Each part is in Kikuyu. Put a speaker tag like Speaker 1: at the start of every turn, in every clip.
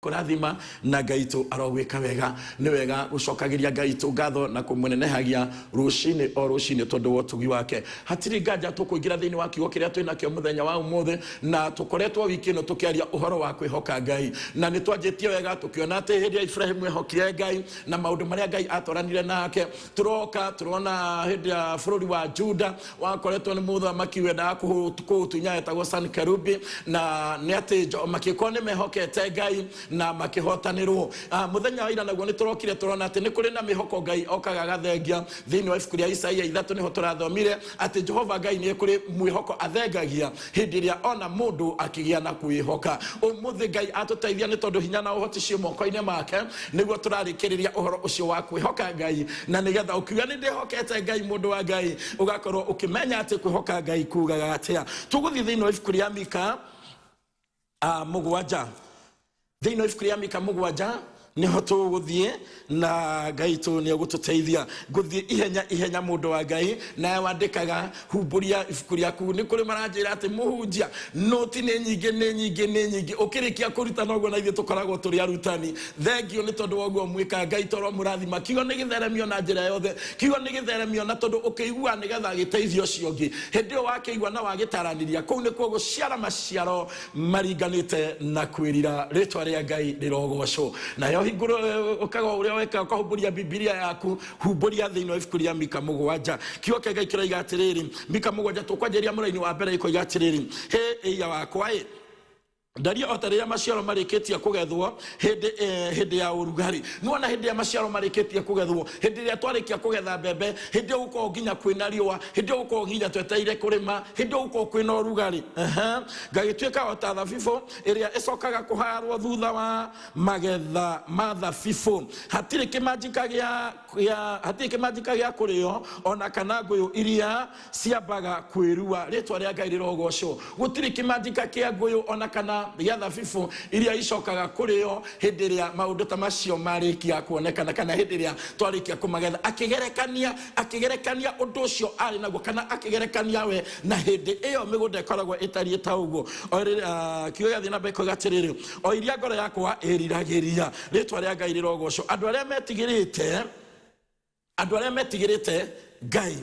Speaker 1: Kũrathima na Ngai witũ arogwĩka wega. Nĩ wega gũcokagĩria Ngai witũ ngatho na kũmũnenehagia rũcinĩ o rũcinĩ tondũ wa ũtugi wake. Hatirĩ nganja tũkũingĩra thĩinĩ wa kiugo kĩrĩa twĩ nakĩo mũthenya wa ũmũthĩ, na tũkoretwo wiki ĩno tũkĩaria ũhoro wa kwĩhoka Ngai. Na nĩ twanjĩtie wega tũkĩona atĩ hĩndĩ ya Iburahĩmu ehokire Ngai na maũndũ marĩa Ngai atwaranire nake. Tũroka tũrona hĩndĩ ya bũrũri wa Juda wakoretwo nĩ mũthamaki wendaga kũũtunya etagwo Sankerubi, na nĩ atĩ makĩkorwo nĩ mehokete Ngai na makĩhotanĩrwo. Mũthenya wa ira naguo nĩ tũrokire tũrona atĩ nĩ kũrĩ na mĩhoko Ngai okaga agathengia. Thĩinĩ wa ibuku rĩa Isaia 3 nĩho tũrathomire atĩ Jehova Ngai nĩ kũrĩ mwĩhoko athengagia hĩndĩ ĩrĩa ona mũndũ akĩgĩa na kwĩhoka. Ũmũthĩ Ngai atũteithia nĩ tondũ hinya na ũhoti ciĩ moko-inĩ make, nĩguo tũrarĩkĩrĩria ũhoro ũcio wa kwĩhoka Ngai, na nĩgetha ũkiuga nĩ ndĩhokete Ngai, mũndũ wa Ngai, ũgakorwo ũkĩmenya atĩ kwĩhoka Ngai kugaga atĩa. Tũgũthiĩ thĩinĩ wa ibuku rĩa Mika 7. Thĩinĩ wa ibuku rĩa Mika 7 nĩho tũgũthiĩ, na Ngai tũ nĩ egũtũteithia. Ngũthiĩ ihenya ihenya, mũndũ wa Ngai, nawe wandĩkaga, humbũria ibuku rĩaku. Nĩ kũrĩ maranjĩra atĩ mũhunjia, nũti nĩ nyingĩ, nĩ nyingĩ, nĩ nyingĩ. Ũkĩrĩkia kũruta noguo na ithuĩ tũkoragwo tũrĩ arutani. Thengio nĩ tondũ wa ũguo mwĩkaga. Ngai toro mũrathima. Kiugo nĩ gĩtheremio na njĩra yothe. Kiugo nĩ gĩtheremio na tondũ ũkĩigua nĩgetha gĩteithie ũcio ũngĩ. Hĩndĩ ĩyo wakĩigua na wagĩtaranĩria, kũu nĩkuo gũciara maciaro maringanĩte na kwĩrira. Rĩtwa rĩa Ngai rĩrogocwo. Nayo hingũro ũkaga ũrĩa weka, ũkahumbũria Bibilia yaku, humbũria thĩinĩ wa ibuku rĩa Mika 7. Kiugo kĩa Ngai kĩroiga atĩrĩrĩ, Mika 7 tũkwanjĩrĩria mũraini wa mbere, ĩkoiga atĩrĩrĩ, hĩ ĩiya wakwa ĩ, ndaria o ta rĩrĩa maciaro marĩkĩtie kũgethwo hĩndĩ ya ũrugarĩ. Nĩwona hĩndĩ ya maciaro marĩkĩtie kũgethwo, hĩndĩ ĩrĩa twarĩkia kũgetha mbembe, hĩndĩ ĩyo gũkoragwo nginya kwĩna riũa, hĩndĩ ĩyo gũkoragwo nginya twetereire kũrĩma, hĩndĩ ĩyo gũkoragwo kwĩna ũrugarĩ. Ngagĩtuĩka o ta thabibũ ĩrĩa ĩcokaga kũharwo thutha wa magetha ma thabibũ. Hatirĩ kĩmanjika gĩa, gĩa, hatirĩ kĩmanjika gĩa kũrĩo, ona kana ngũyũ iria ciambaga kwĩrua. Rĩtwa rĩa Ngai rĩrogocwo. Gũtirĩ kĩmanjika kĩa ngũyũ ona kana gĩa thabibũ iria icokaga kũrĩo hĩndĩ ĩrĩa maũndũ ta macio marĩkia kuonekana, kana hĩndĩ ĩrĩa twarĩkia kũmagetha. Akĩgerekania, akĩgerekania ũndũ ũcio arĩ naguo, kana akĩgerekania we na hĩndĩ ĩyo mĩgũnda ĩkoragwo ĩtariĩ ta ũguo. O rĩrĩa, kiugo gĩathiĩ na mbere kuuga atĩrĩrĩ, o iria ngoro yakwa ĩriragĩria. Rĩtwa rĩa Ngai rĩrogocwo. Andũ arĩa metigĩrĩte, andũ arĩa metigĩrĩte Ngai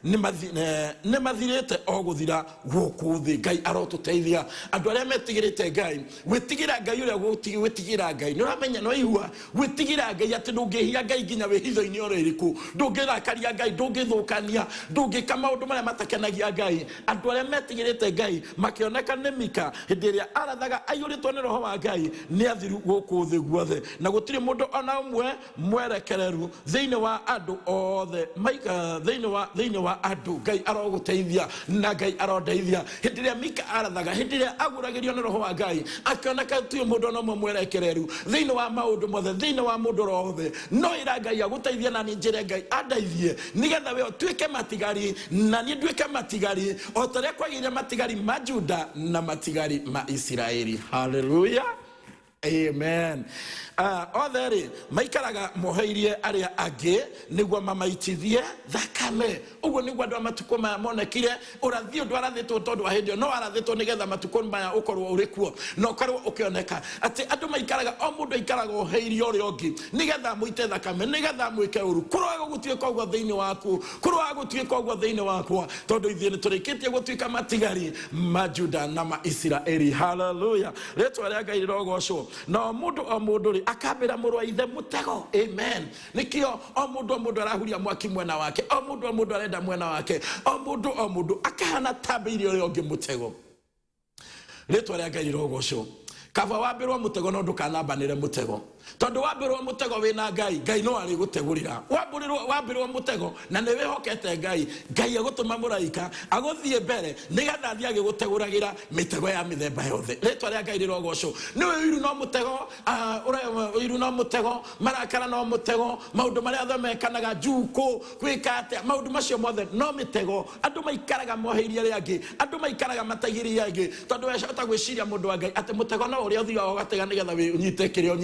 Speaker 1: nĩ mathirĩte o gũthira gũkũ thĩ. Ngai arotũteithia. Andũ arĩa metigĩrĩte Ngai, gwĩtigĩra Ngai ũrĩa gwĩtigĩra Ngai, nĩ ũramenya, nĩ waigua gwĩtigĩra Ngai atĩ ndũngĩhia Ngai nginya wĩhitho-inĩ oro ĩrĩkũ, ndũngĩrakaria Ngai, ndũngĩthũkania, ndũngĩka maũndũ marĩa matakenagia Ngai. Andũ arĩa metigĩrĩte Ngai makĩoneka nĩ Mika hĩndĩ ĩrĩa arathaga aiyũrĩtwo nĩ Roho wa Ngai nĩ athiru gũkũ thĩ guothe, na gũtirĩ mũndũ ona ũmwe mwerekereru thĩinĩ wa andũ othe maika thĩinĩ wa, thĩinĩ wa andũ. Ngai arogũteithia na Ngai arondeithia. Hĩndĩ ĩrĩa Mika arathaga, hĩndĩ ĩrĩa aguragĩrio nĩ Roho wa Ngai, akĩoneka gũtirĩ mũndũ ona ũmwe mwerekereru thĩinĩ wa maũndũ mothe, thĩinĩ wa mũndũ oro wothe. No ĩra Ngai agũteithie, na niĩ njĩre Ngai andeithie, nĩgetha we ũtuĩke matigari na niĩ nduĩke matigari, o ta ũrĩa kwagĩire matigari ma Juda na matigari ma Isiraeli. Haleluya, amen. Othe rĩ maikaraga moheirie arĩa angĩ nĩguo mamaitithie thakame. Ũguo nĩguo andũ a matukũ maya monekire. Ũrathi ũyũ ndwarathĩtwo tondũ wa hĩndĩ ĩyo, no warathĩtwo nĩgetha matukũ maya ũkorwo ũrĩ kuo na ũkorwo ũkĩoneka atĩ andũ maikaraga, o mũndũ aikaraga oheirie ũrĩa ũngĩ nĩgetha amũite thakame, nĩgetha amwĩke ũru. Kũroaga gũtuĩka ũguo thĩinĩ waku, kũroaga gũtuĩka ũguo thĩinĩ wakwa, tondũ ithuĩ nĩtũrĩkĩtie gũtuĩka matigari ma Juda na ma Isiraeli. Haleluya, rĩtwa rĩa Ngai rĩrogocwo. Na o mũndũ o mũndũ rĩ akambĩra mũrũ wa ithe mũtego. Amen. Nĩkĩo o mũndũ o mũndũ arahuria mwaki mwena wake, o mũndũ o mũndũ arenda mwena wake, o mũndũ o mũndũ akahana tambĩire ũrĩa ũngĩ mũtego. Rĩtwa rĩa Ngai rĩrogocwo. Kaba wambĩrwo mũtego no ndũkanambanĩre mũtego, tondũ wambĩrwo mũtego wĩna Ngai, Ngai no arĩgũtegũrĩra. Wambũrĩrwo, wambĩrwo mũtego na nĩ wĩhokete Ngai, Ngai egũtũma mũraika agũthiĩ mbere nĩgetha athiĩ agĩgũtegũragĩra mĩtego ya mĩthemba yothe. Rĩtwa rĩa Ngai rĩrogocwo. Nĩ ũiru no mũtego, ũiru no mũtego, marakara no mũtego, maũndũ marĩa othe mekanaga, njukũ, gwĩka atĩa, maũndũ macio mothe no mĩtego. Andũ maikaraga moheirie arĩa angĩ, andũ maikaraga mataigĩrĩire angĩ, tondũ wehota gwĩciria mũndũ wa Ngai atĩ mũtego no Ũrĩa ũthiaga ũgatega nĩgetha ũnyite kĩrĩa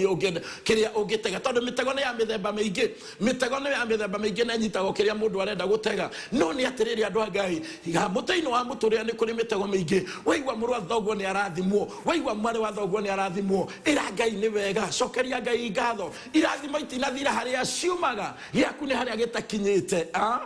Speaker 1: kĩrĩa ũngĩtega, tondũ mĩtego nĩ ya mĩthemba mĩingĩ, mĩtego nĩ ya mĩthemba mĩingĩ na ĩnyitagwo kĩrĩa mũndũ arenda gũtega. No nĩ atĩrĩrĩ, andũ a Ngai, mũtĩ-inĩ wa mũtũrĩre nĩ kũrĩ mĩtego mĩingĩ. Waigua mũrũ wa thoguo nĩ arathimwo, waigua mwarĩ wa thoguo nĩ arathimwo, ĩra Ngai nĩ wega, cokeria Ngai ngatho. Irathimo itinathira harĩa ciumaga, gĩaku nĩ harĩa gĩtakinyĩte. Ah?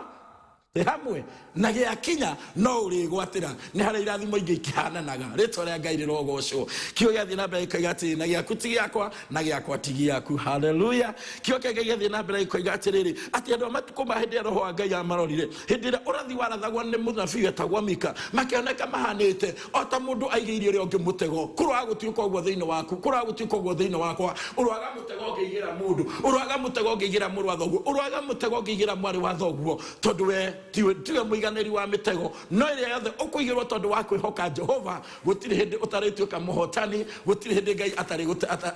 Speaker 1: Ĩ hamwe na gĩakinya no ũrĩgwatĩra, nĩ harĩa irathimo ingĩ ikĩhananaga. Rĩtwa rĩa Ngai rĩrogocwo. Kiugo gĩathiĩ na mbere gĩkoiga atĩrĩ, na gĩaku ti gĩakwa na gĩakwa ti gĩaku. Haleluya. Kiugo kĩa Ngai gĩathiĩ na mbere gĩkoiga atĩrĩrĩ, atĩ andũ a matukũ ma hĩndĩ ĩrĩa Roho wa Ngai amarorire, hĩndĩ ĩrĩa ũrathi warathagwo nĩ mũnabii wetagwo Mika, makĩoneka mahanĩte o ta mũndũ aigĩire ũrĩa ũngĩ mũtego. Kũroaga gũtuĩka ũguo thĩinĩ waku, kũroaga gũtuĩka ũguo thĩinĩ wakwa. Ũroaga mũtego ũngĩigĩra mũndũ, ũroaga mũtego ũngĩigĩra mũrũ wa thoguo, ũroaga mũtego ũngĩigĩra mwarĩ wa thoguo, tondũ we tiwe mũiganĩri wa mĩtego. No ĩrĩa yothe ũkũigĩrwo tondũ wa kwĩhoka Jehova, gũtirĩ hĩndĩ ũtarĩtuĩka mũhotani, gũtirĩ hĩndĩ Ngai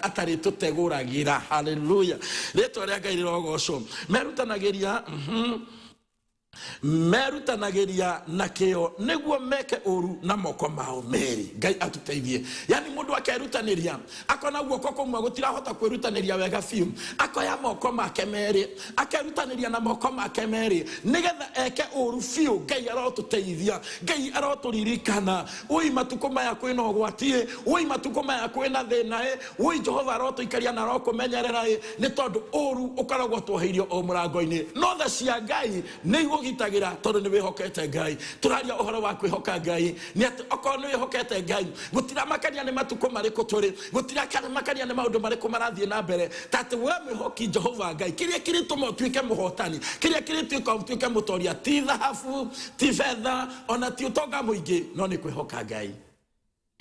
Speaker 1: atarĩtũtegũragĩra. Haleluya, rĩtwa rĩa Ngai rĩrogocwo. Merutanagĩria, merutanagĩria na kĩo nĩguo meke ũru na moko mao merĩ. Ngai atũteithie. Yani mũndũ akerutanĩria, akona guoko kũmwe gũtirahota kwĩrutanĩria wega biũ, akoya moko make merĩ, akerutanĩria na moko make merĩ nĩgetha eke ũru biũ. Ngai arotũteithia, Ngai arotũririkana. Ũi matukũ maya kwĩna ũgwati ĩ, ũi matukũ maya kwĩna thĩna ĩ, ũi Jehova arotũikaria na arokũmenyerera ĩ, nĩ tondũ ũru ũkoragwo tuoheirio o mũrango-inĩ. No tha cia Ngai nĩ igũgitagĩra tondũ nĩ wĩhokete Ngai. Tũraria ũhoro wa kwĩhoka Ngai, nĩ atĩ okorwo nĩ wĩhokete Ngai, gũtiramakania nĩ matukũ marĩkũ tũrĩ, gũtiramakania nĩ maũndũ marĩkũ marathiĩ na mbere, ta atĩ we mwĩhoki Jehova Ngai, kĩrĩa kĩrĩtũma ũtuĩke mũhotani, kĩrĩa kĩrĩtuĩka ũtuĩke mũtoria, ti thahabu, ti betha, ona ti ũtonga mũingĩ, no nĩ kwĩhoka Ngai.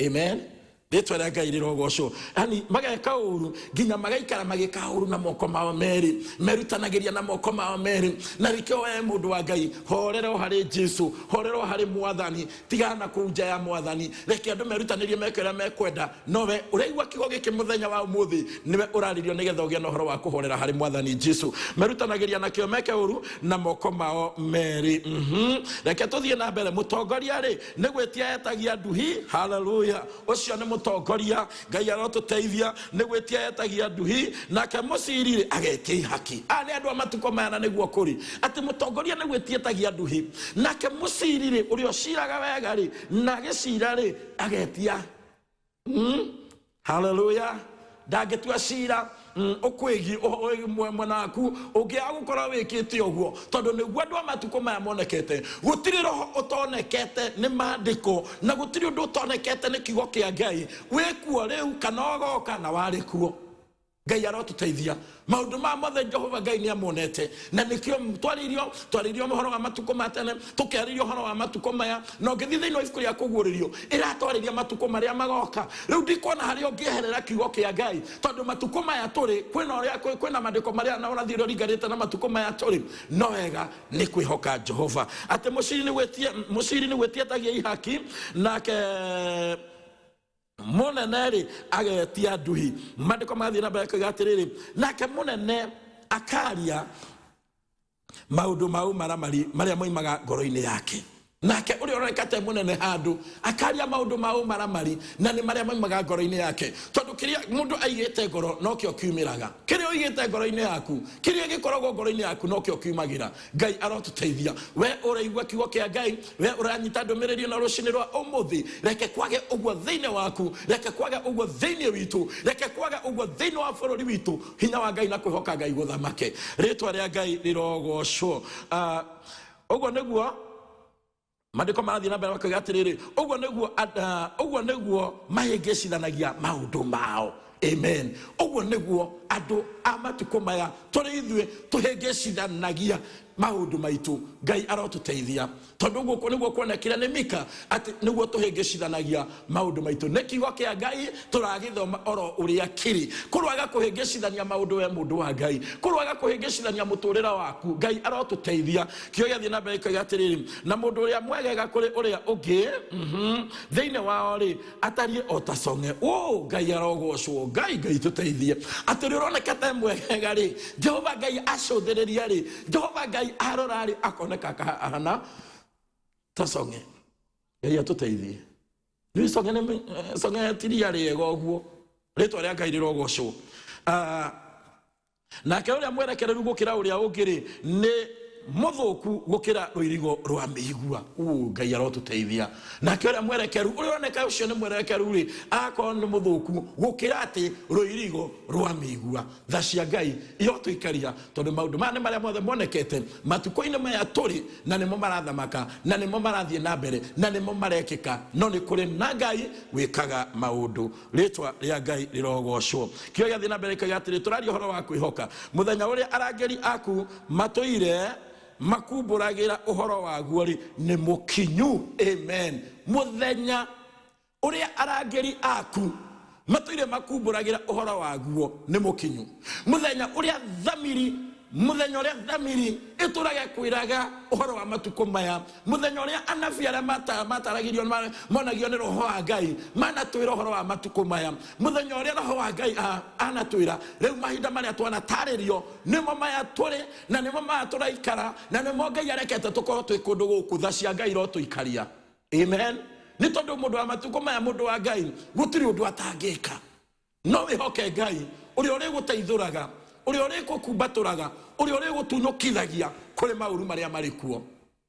Speaker 1: Amen. Rĩtwa rĩa Ngai rĩrogocwo. Yani mageka ũru nginya magaikara magĩka ũru na moko mao merĩ, merutanagĩria na moko mao merĩ. Na nĩkĩo we mũndũ wa Ngai, horera o harĩ Jesu, horera o harĩ Mwathani, tigana na kũu nja ya Mwathani. Reke andũ merutanĩrie meke ũrĩa mekwenda, no we ũraigua kiugo gĩkĩ mũthenya wa ũmũthĩ, nĩwe ũrarĩrio nĩgetha ũgĩe na ũhoro wa kũhorera harĩ Mwathani Jesu. Merutanagĩria na kĩo meke ũru na moko mao merĩ. Reke tũthiĩ na mbere. Mũtongoria rĩ, nĩ gwĩtia etagia nduhi. Haleluya, ũcio nĩ mũtongoria. Ngai arotũteithia. Nĩ gwĩtia etagia nduhi, nake mũciri rĩ, agetia ihaki. Aya nĩ andũ a matukũ maya, na nĩguo kũrĩ atĩ mũtongoria nĩ gwĩtia etagia nduhi, nake mũciri rĩ, ũrĩa ũciraga wega rĩ, na agĩcira rĩ, agetia. Haleluya. Ndangĩtua cira ũkwĩgiĩ mwena waku ũngĩaga gũkorwo wĩkĩte ũguo, tondũ nĩguo andũ a matukũ maya monekete. Gũtirĩ roho ũtonekete nĩ maandĩko, na gũtirĩ ũndũ ũtonekete nĩ kiugo kĩa Ngai. Wĩkuo rĩu kana ũgoka na warĩ kuo. Ngai arotũteithia. Maũndũ ma mothe Jehova Ngai nĩ amonete, na nĩkĩo twarĩirio ũhoro wa matukũ ma tene, tũkĩarĩrio ũhoro wa matukũ maya, na ũngĩthiĩ thĩinĩ wa ibuku rĩa Kũguũrĩrio, ĩratwarĩria matukũ marĩa magoka. Rĩu ndikuona harĩa ũngĩeherera kiugo kĩa Ngai, tondũ matukũ maya tũrĩ kwĩna ũrĩa kwĩna maandĩko marĩa na ũrathi ũrĩa ũringanĩte na matukũ maya tũrĩ. No wega nĩ kwĩhoka Jehova atĩ mũciri nĩ gwĩtia etagia ihaki, nake mũnene rĩ, agetia nduhi. Maandĩko magathiĩ na mbere koiga atĩrĩrĩ, nake mũnene akaria maũndũ ma ũmaramari marĩa moimaga ngoro-inĩ yake. Nake ũrĩa ũroneka te mũnene handũ akaria maũndũ ma ũmaramari, na nĩ marĩa moimaga ngoro-inĩ yake, tondũ kĩrĩa mũndũ aigĩte ngoro nokĩo kiumĩraga. Kĩrĩa ũigĩte ngoro-inĩ yaku, kĩrĩa gĩkoragwo ngoro-inĩ yaku nokĩo kiumagĩra. Ngai arotũteithia. We ũraigua kiugo kĩa Ngai, we ũranyita ndũmĩrĩri ĩno rũcinĩ rwa ũmũthĩ, reke kwage ũguo thĩinĩ waku, reke kwage ũguo thĩinĩ witũ, reke kwage ũguo thĩinĩ wa bũrũri witũ. Hinya wa Ngai na kwĩhoka Ngai gũthamake. Rĩtwa rĩa Ngai rĩrogocwo. Ũguo nĩguo maandĩko marathiĩ na mbere makoiga atĩrĩrĩ, ũguo nĩguo mahĩngĩcithanagia maũndũ mao. Amen. Ũguo nĩguo andũ a matukũ maya tũrĩ ithuĩ tũhĩngĩcithanagia maũndũ maitũ. Ngai arotũteithia, tondũ ũguo nĩguo kuonekire nĩ Mika atĩ nĩguo tũhĩngĩcithanagia maũndũ maitũ. Nĩ kiugo kĩa Ngai tũragĩthoma oro ũrĩa kĩrĩ. Kũrwaga kũhĩngĩcithania maũndũ, we mũndũ wa Ngai, kũrwaga kũhĩngĩcithania mũtũrĩre waku. Ngai arotũteithia. Kiugo gĩathiĩ na mbere gĩkoiga atĩrĩrĩ, na mũndũ ũrĩa mwegega kũrĩ ũrĩa ũngĩ thĩinĩ wao rĩ, atariĩ o ta cong'e. Ũ Ngai arogocwo. Ngai, Ngai tũteithie. Atĩ ũrĩa ũroneka ta mwegega rĩ, Jehova Ngai acũthĩrĩria rĩ, Jehova Ngai arora rĩ, akoneka ahana ta cong'e. Ngai atũteithie. Rĩu cong'e nĩ cong'e ti ria rĩega ũguo. Rĩtwa rĩa Ngai rĩrogocwo. Nake ũrĩa mwerekereru gũkĩra ũrĩa ũngĩ-rĩ, nĩ mũthũku gũkĩra rũirigo rwa mĩigua. Uu, Ngai arotũteithia. Nake ũrĩa mwerekeru, ũrĩa ũroneka ũcio nĩ mwerekeru-rĩ, agakorwo nĩ mũthũku gũkĩra atĩ rũirigo rwa mĩigua. Tha cia Ngai irotũikaria, tondũ maũndũ maya nĩ marĩa mothe monekete matukũ-inĩ maya tũrĩ, na nĩmo marathamaka, na nĩmo marathiĩ na mbere, na nĩmo marekĩka. No nĩ kũrĩ na Ngai wĩkaga maũndũ. Rĩtwa rĩa Ngai rĩrogocwo. Kĩo gĩathiĩ na mbere gĩkoiga atĩrĩ, tũraria ũhoro wa kwĩhoka. Mũthenya ũrĩa arangĩri aku matũire makumbũragĩra ũhoro waguo-rĩ, nĩ mũkinyu. Amen. Mũthenya ũrĩa arangĩri aku matũire makumbũragĩra ũhoro waguo nĩ mũkinyu. Mũthenya ũrĩa thamiri, mũthenya ũrĩa thamiri ĩtũraga ĩkwĩraga ũhoro wa matukũ maya, mũthenya ũrĩa anabii arĩa mataragĩrio monagio nĩ roho wa Ngai manatwĩra ũhoro wa matukũ maya, mũthenya ũrĩa roho wa Ngai anatwĩra rĩu mahinda marĩa twanatarĩrio nĩmo maya tũrĩ, na nĩmo maya tũraikara, na nĩmo Ngai arekete tũkorwo twĩ kũndũ gũkũ. Tha cia Ngai irotũikaria. Amen. Nĩ tondũ mũndũ wa matukũ maya, mũndũ wa Ngai, gũtirĩ ũndũ atangĩka. No wĩhoke Ngai ũrĩa ũrĩgũteithũraga, ũrĩa ũrĩgũkumbatũraga, ũrĩa ũrĩgũtunyũkithagia kũrĩ maũru marĩa marĩ kuo.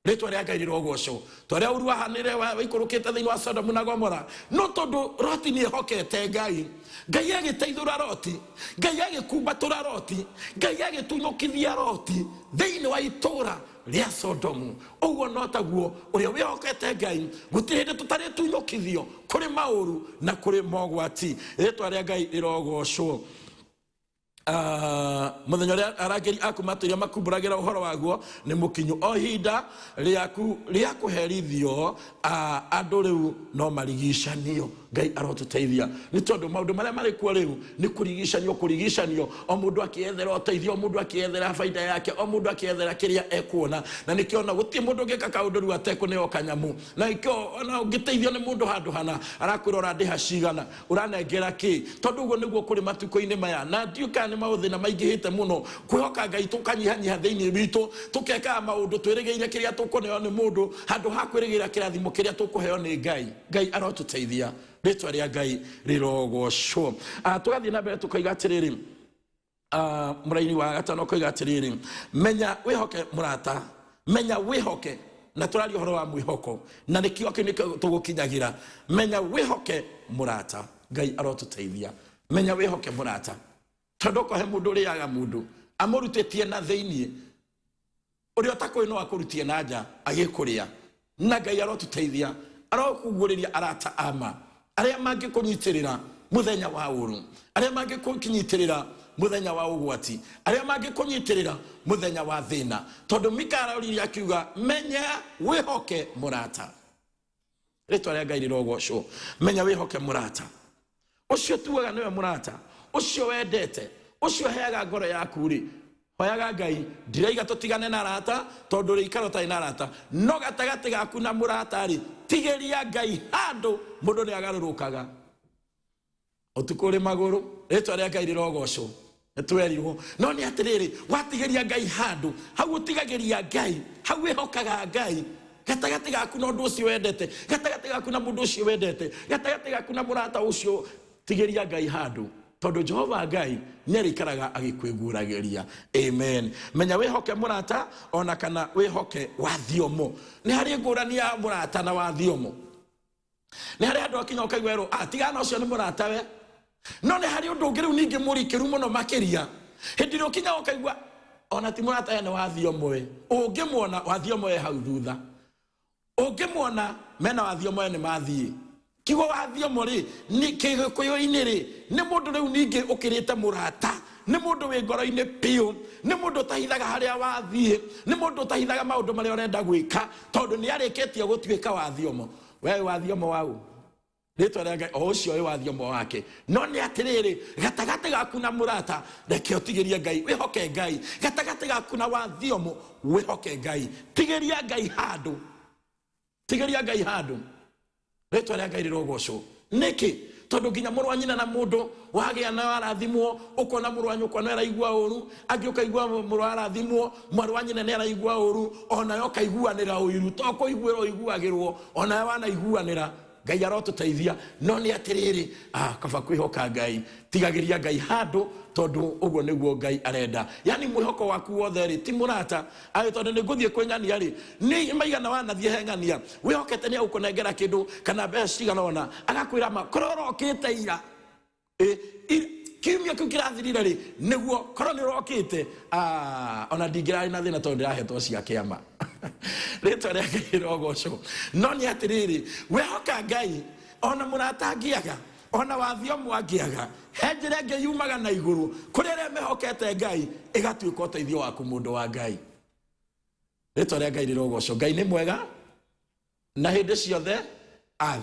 Speaker 1: Rĩtwa rĩa Ngai rĩrogocwo. Ta ũrĩa ũru wahanire waikũrũkĩte thĩinĩ wa Sodomu na Gomora, no tondũ Loti nĩ ehokete Ngai, Ngai agĩteithũra Loti, Ngai agĩkumbatũra Loti, Ngai agĩtunyũkithia Loti thĩinĩ wa itũũra rĩa Sodomu. Ũguo no taguo ũrĩa wĩhokete Ngai, gũtirĩ hĩndĩ tũtarĩtunyũkithio kũrĩ maũru na kũrĩ mogwati. Rĩtwa rĩa Ngai rĩrogocwo. Mũthenya ũrĩa arangĩri aku matũire makumbũragĩra ũhoro waguo nĩ mũkinyu. O ihinda rĩaku rĩa kũherithio, andũ rĩu no marigicanio. Ngai arotũteithia, nĩ tondũ maũndũ marĩa marĩ kuo rĩu nĩ kũrigicanio, kũrigicanio, o mũndũ akĩethera ũteithio, o mũndũ akĩethera baida yake, o mũndũ akĩethera kĩrĩa ekuona. Na nĩkĩo ona gũtirĩ mũndũ ũngĩka kaũndũ rĩu atekũneo kanyamũ. Na nĩkĩo ona ũngĩteithio nĩ mũndũ handũ hana, arakwĩra ũrandĩha cigana, ũranengera kĩ, tondũ ũguo nĩguo kũrĩ matukũ-inĩ maya. Na ndiũĩ kana nĩ maũthĩna maingĩhĩte mũno, kwĩhoka Ngai tũkanyihanyiha thĩinĩ witũ, tũkekaga maũndũ twĩrĩgĩrĩire kĩrĩa tũkũneo nĩ mũndũ, handũ ha kwĩrĩgĩrĩra kĩrathimo kĩrĩa tũkũheo nĩ Ngai. Ngai arotũteithia. Rĩtwa rĩa Ngai rĩrogocwo. Tũgathiĩ na mbere tũkoiga atĩrĩrĩ, mũraini wa gatano ũkoiga atĩrĩrĩ, menya wĩhoke mũrata, menya wĩhoke. Na tũraria ũhoro wa mwĩhoko, na nĩkĩo kĩu nĩkĩo tũgũkinyagĩra. Menya wĩhoke mũrata. Ngai arotũteithia. Menya wĩhoke mũrata, tondũ ũkohe mũndũ ũrĩaga mũndũ amũrutĩtie na thĩiniĩ, ũrĩa ũtakũĩ no akũrutie na nja agĩkũrĩa. Na Ngai arotũteithia, arokũguũrĩria arata ama arĩa mangĩkũnyitĩrĩra mũthenya wa ũru, arĩa mangĩkũnyitĩrĩra mũthenya wa ũgwati, arĩa mangĩkũnyitĩrĩra mũthenya wa thĩna. Tondũ Mika aroririe akiuga, menya wĩhoke mũrata. Rĩtwa rĩa Ngai rĩrogocwo. Menya wĩhoke mũrata ũcio tuaga nĩwe mũrata ũcio wendete, ũcio heaga ngoro yaku rĩ. Hoyaga Ngai, ndiraiga tũtigane na arata, tondũ rĩikaro ũtarĩ na arata, no gatagatĩ gaku na mũrata rĩ, tigĩria Ngai handũ. Mũndũ nĩ agarũrũkaga ũtukũ ũrĩ magũrũ. Rĩtwa rĩa Ngai rĩrogocwo. Nĩtwerirwo, no nĩ atĩrĩrĩ, watigĩria Ngai handũ hau, ũtigagĩria Ngai hau, wĩhokaga Ngai gatagatĩ gaku na ũndũ ũcio wendete, gatagatĩ gaku na mũndũ ũcio wendete, gatagatĩ gaku na mũrata ũcio, tigĩria Ngai handũ, tondũ Jehova Ngai nĩ arĩikaraga agĩkwĩguũragĩria. Amen. Menya wĩhoke mũrata ona kana wĩhoke wathiomo. Nĩ harĩ ngũrani ya mũrata na wathiomo. Nĩ harĩ handũ akinya ũkaigua erwo, tigana ũcio nĩ mũratawe. No nĩ harĩ ũndũ ũngĩ rĩu ningĩ mũrikĩru mũno makĩria, hĩndĩ ĩrĩa ũkinya ũkaigua ona ti mũratawe, nĩ wathiomo we. Ũngĩmuona wathiomo we hau thutha, ũngĩmuona mena wathiomo we nĩ mathiĩ. Kiugo wathiomo rĩ, nĩ kĩgĩkũyũ-inĩ rĩ, nĩ mũndũ rĩu ningĩ ũkĩrĩte mũrata, nĩ mũndũ wĩ ngoro-inĩ piũ, nĩ mũndũ ũtahithaga harĩa wathiĩ, nĩ mũndũ ũtahithaga maũndũ marĩa ũrenda gwĩka, tondũ nĩ arĩkĩtie gũtuĩka wathiomo. We wĩ wathiomo wau? Rĩtwa rĩa Ngai, o ũcio wĩ wathiomo wake. No nĩ atĩrĩrĩ, gatagatĩ gaku na mũrata, reke ũtigĩrie Ngai, wĩhoke Ngai. Gatagatĩ gaku na wathiomo, wĩhoke Ngai. Tigĩria Ngai handũ, tigĩria Ngai handũ. Rĩtwa rĩa Ngai rĩrogocwo. Nĩkĩ? Tondũ nginya mũrũ wa nyina na mũndũ wagĩa na warathimwo, ũkona mũrũ wa nyũkwa nĩ araigua ũru, angĩ ũkaigua mũrũ arathimwo, mwarĩ wa nyina nĩ araigua ũru, onawe ũkaiguanĩra ũiru, to kũiguĩrwo ũiguagĩrwo, onawe wanaiguanĩra. Ngai arotũteithia. No nĩ atĩrĩrĩ, kaba kwĩhoka Ngai, tigagĩria Ngai handũ, tondũ ũguo nĩguo Ngai arenda. Yani mwĩhoko waku wothe rĩ, ti mũrata aĩ, tondũ nĩ ngũthiĩ kwĩ ng'ania rĩ, nĩ maigana wanathiĩ he ng'ania wĩhokete nĩ agũkũnengera kĩndũ kana mbeca cigana ũna, agakwĩra ma korwo ũrokĩte ira, kiumia kĩu kĩrathirire rĩ, nĩguo korwo nĩ ũrokĩte, ona ndingĩrarĩ na thĩna tondũ ndĩrahetwo cia kĩama. Rĩtwa rĩa Ngai rĩrogocwo. No nĩ atĩrĩrĩ, wehoka Ngai, ona mũrata angĩaga, ona wathiomo angĩaga, he njĩra ĩngĩ yumaga na igũrũ kũrĩ arĩa mehokete Ngai, ĩgatuĩka ũteithio waku, mũndũ wa Ngai. Rĩtwa rĩa Ngai rĩrogocwo. Ngai nĩ mwega na hĩndĩ ciothe.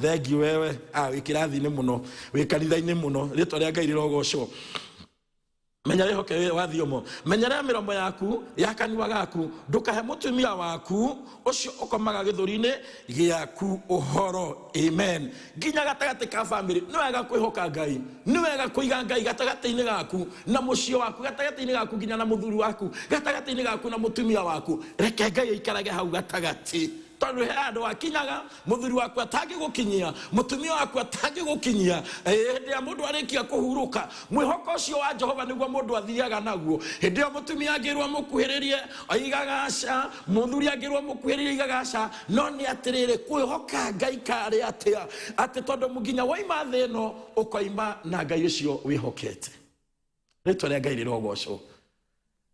Speaker 1: Thengiũ wewe, wĩ kĩrathi-inĩ mũno, wĩ kanitha-inĩ mũno. Rĩtwa rĩa Ngai rĩrogocwo. Menya wĩhoke wa thiomo, menyerera mĩromo yaku ya kanua gaku, ndũkahe mũtumia waku ũcio ũkomaga gĩthũri-inĩ gĩaku ũhoro. Amen. Nginya gatagatĩ ka famĩlĩ nĩ wega kwĩhoka Ngai, nĩ wega kũiga Ngai gatagatĩ-inĩ gaku na mũciĩ waku, gatagatĩ-inĩ gaku nginya na mũthuri waku, gatagatĩ-inĩ gaku na mũtumia waku. Reke Ngai aikarage hau gatagatĩ, tondũ he handũ akinyaga mũthuri waku atangĩgũkinyia, mũtumia waku atangĩgũkinyia. Hĩndĩ ya mũndũ arĩkia kũhurũka, mwĩhoko ũcio wa Jehova nĩguo mũndũ athiaga naguo. Hĩndĩ ĩyo mũtumia angĩrwo amũkuhĩrĩrie aigaga aca, mũthuri angĩrwo amũkuhĩrĩrie aigaga aca. No nĩ atĩrĩrĩ, kwĩhoka Ngai karĩ atĩa, atĩ tondũ nginya waima thĩ ĩno ũkoima na Ngai ũcio wĩhokete. Rĩtwa rĩa Ngai rĩrogocwo.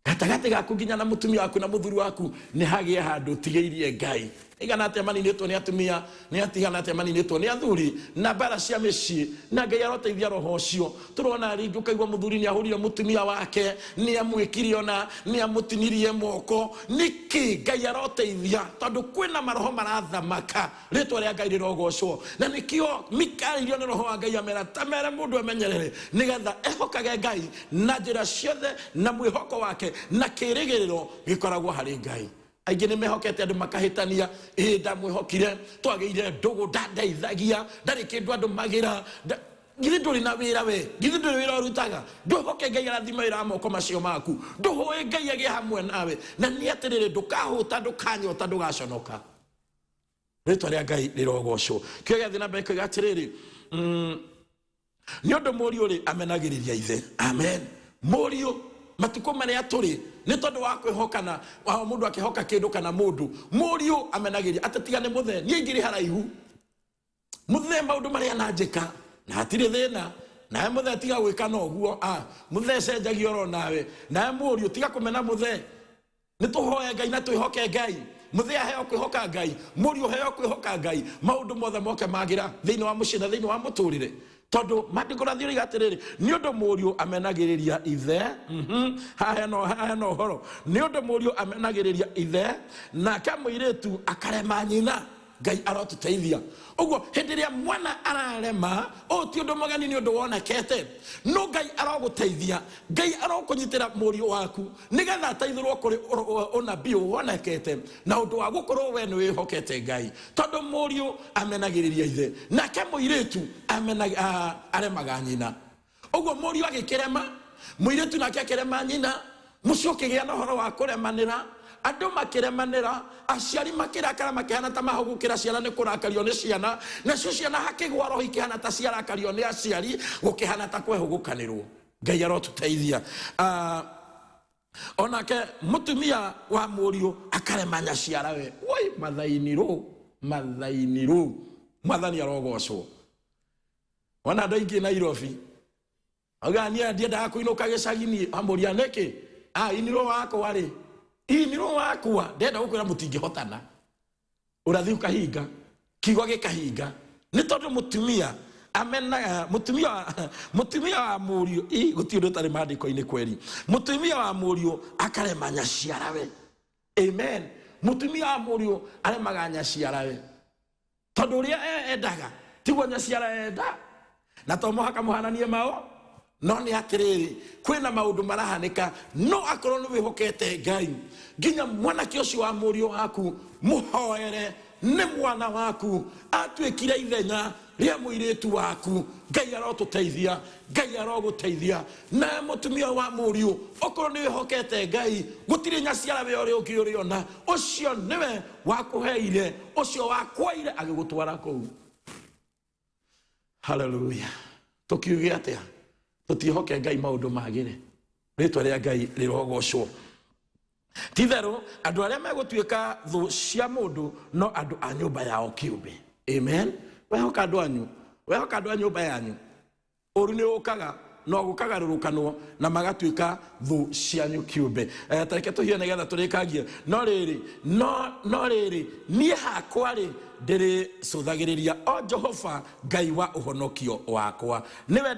Speaker 1: Gatagatĩ gaku nginya na mũtumia waku na mũthuri waku nĩ hagĩe handũ ũtigĩirie Ngai. Igana atĩa maninĩtwo nĩ atumia, nĩ atigana atĩa maninĩtwo nĩ athuri na mbara cia mĩciĩ, na Ngai aroteithia roho ũcio. Tũrona rĩngĩ ũkaigua mũthuri nĩ ahũrire mũtumia wake, nĩ amwĩkire ona nĩ amũtinirie moko. Nĩkĩ? Ngai aroteithia, tondũ kwĩna maroho marathamaka. Rĩtwa rĩa Ngai rĩrogocwo. Na nĩkĩo mikarĩirio nĩ roho wa Ngai amera tamere mũndũ emenyerere, nĩgetha ehokage Ngai na njĩra ciothe, na mwĩhoko wake na kĩrĩgĩrĩro gĩkoragwo harĩ Ngai. Aingĩ nĩ mehokete andũ makahĩtania, ĩ ndamwĩhokire, twagĩire ndũgũ, ndandeithagia, ndarĩ kĩndũ andũmagĩra, githĩ ndũrĩ na wĩra we, githĩ ndũrĩ wĩra ũrutaga? Ndũhoke Ngai arathima wĩra wa moko macio maku, ndũhoe Ngai agĩe hamwe nawe. Na nĩ atĩrĩrĩ, ndũkahũta, ndũkanyota, ndũgaconoka. Rĩtwa rĩa Ngai rĩrogocwo. Kĩo gĩathiĩ na mbere koiga atĩrĩrĩ, nĩ ũndũ mũriũ rĩ amenagĩrĩria ithe. Amen. Mũriũ matukũ marĩa tũrĩ nĩ tondũ wa kwĩhokana, wa mũndũ akĩhoka kĩndũ kana mũndũ, mũriũ amenagĩrĩria atĩ tiga nĩ mũthee, niĩ ingĩrĩ haraihu mũthee maũndũ marĩa ananjĩka na hatirĩ thĩna nawe mũthee tiga gwĩka na ũguo, mũthee cenjagia oro nawe, nawe mũriũ tiga kũmena mũthee. Nĩ tũhoe Ngai na twĩhoke Ngai. Mũthee aheo kwĩhoka Ngai, mũriũ heo kwĩhoka Ngai, maũndũ mothe moke magĩra thĩinĩ wa mũciĩ na thĩinĩ wa mũtũrĩre. Tondũ maandĩko rathiĩ rĩiga atĩrĩrĩ, nĩ ũndũ mũriũ amenagĩrĩria ithe, haha hena ũhoro, nĩ ũndũ mũriũ amenagĩrĩria ithe, nake mũirĩtu akarema nyina. Ngai arotũteithia. Ũguo hĩndĩ ĩrĩa mwana ararema, ũyũ ti ũndũ mũgeni, nĩ ũndũ wonekete. No Ngai arogũteithia, Ngai arokũnyitĩra mũriũ waku nĩgetha ateithũrwo kũrĩ ũnabii wonekete na ũndũ wa gũkorwo we nĩ wĩhokete Ngai. Tondũ mũriũ amenagĩrĩria ithe, nake mũirĩtu aremaga nyina. Ũguo mũriũ agĩkĩrema, mũirĩtu nake akĩrema nyina, mũciĩ ũkĩgĩa na ũhoro wa kũremanĩra, andũ makĩremanĩra, aciari makĩrakara makĩhana ta mahũgũkĩra ciana nĩ kũrakario nĩ ciana, nacio ciana hakĩgwa roho ikĩhana ta ciarakario nĩ aciari, gũkĩhana ta kwehũgũkanĩrwo. Ngai arotũteithia. Onake mũtumia wa mũriũ akarema nyaciarawe. Woi mathainirũ, mathainirũ. Mwathani arogocwo. Ona andũ aingĩ Nairobi auga niĩ ndiendaga kũinũka gĩcagi niĩ, amũria nĩkĩ? Inirwo wakwa rĩ, inirwo wakwa ndenda gũkwĩra mũtingĩhotana. Ũrathi ũkahinga, kiugo gĩkahinga, nĩ tondũ mũtumia amenaga mũtumia wa mũriũ, gũtirĩ ũndũ ũtarĩ maandĩko-inĩ kweri. Mũtumia wa mũriũ akarema nyaciarawe. Amen. Mũtumia wa mũriũ aremaga nyaciarawe tondũ ũrĩa endaga tiguo nyaciara enda, na to mũhaka mũhananie mao. No nĩ atĩrĩrĩ, kwĩna maũndũ marahanĩka, no akorwo nĩ wĩhokete Ngai, nginya mwanake ũcio wa mũriũ waku mũhoere, nĩ mwana waku atuĩkire ithenya rĩa mũirĩtu waku. Ngai arotũteithia, Ngai arogũteithia. Nawe mũtumia wa mũriũ, okorwo nĩ wĩhokete Ngai, gũtirĩ nyaciara we ũrĩa ũngĩ ũrĩona, ũcio nĩwe wakũheire, ũcio wakwoire agĩgũtwara kũu. Haleluya. Tũkiuge atĩa? Tũtiĩhoke Ngai maũndũ magĩre. Rĩtwa rĩa Ngai rĩrogocwo. Titherũ andũ arĩa megũtuĩka thũ cia mũndũ no andũ a nyũmba yao kĩũmbe. Amen. Wehoka andũ anyu, wehoka andũ a nyũmba yanyu, ũru nĩ ũkaga no gũkagarũrũkanwo na magatuĩka thũ cianyu kĩũmbe. Tareke tũhihe nĩgetha tũrĩkangie. No rĩrĩ, no no rĩrĩ, niĩ hakwa rĩ, ndĩrĩcũthagĩrĩria o Jehova Ngai wa ũhonokio wakwa, nĩwe